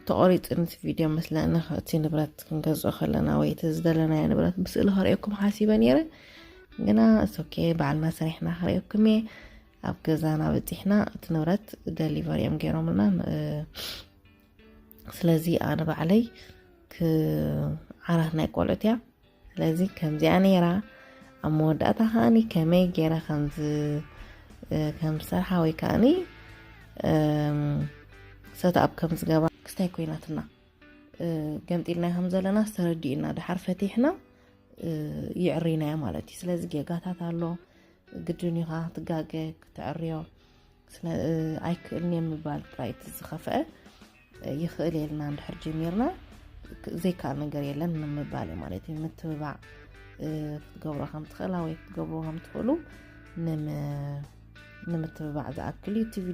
ተቆሪፁ ንቲ ቪድዮ መስለኒ እቲ ንብረት ክንገዝኦ ከለና ወይ እቲ ዝደለናዮ ንብረት ብስእሊ ከርእየኩም ሓሲበ ነይረ። ግና ሶኬ ባዕልና ሰሪሕና ከርእየኩም እየ። ኣብ ገዛና በፂሕና እቲ ንብረት ደሊቨር እዮም ገይሮምልና። ስለዚ ኣነ ባዕለይ ዓራት ናይ ቆልዑት እያ። ስለዚ ከምዚኣ ነይራ። ኣብ መወዳእታ ከዓኒ ከመይ ገይረ ከምዝሰርሓ ወይ ከዓኒ ሰትኣፕ ከምዝገባ ክስታይ ኮይናትና ገምጢልና ከም ዘለና ዝተረዲእና ድሓር ፈቲሕና ይዕሪናዮ ማለት እዩ። ስለዚ ጌጋታት ኣሎ፣ ግድን ኢኻ ትጋገ ክትዕርዮ ኣይክእልን እየ ምባል ጥራይ እቲ ዝኸፍአ። ይኽእል የልና እንድሕር ጀሚርና ዘይከኣል ነገር የለን ንምባል እዩ ማለት እዩ። ምትብባዕ ክትገብሮ ከም ትኽእላ ወይ ክትገብሮ ከም ትኽእሉ ንምትብባዕ ዝኣክል እዩ።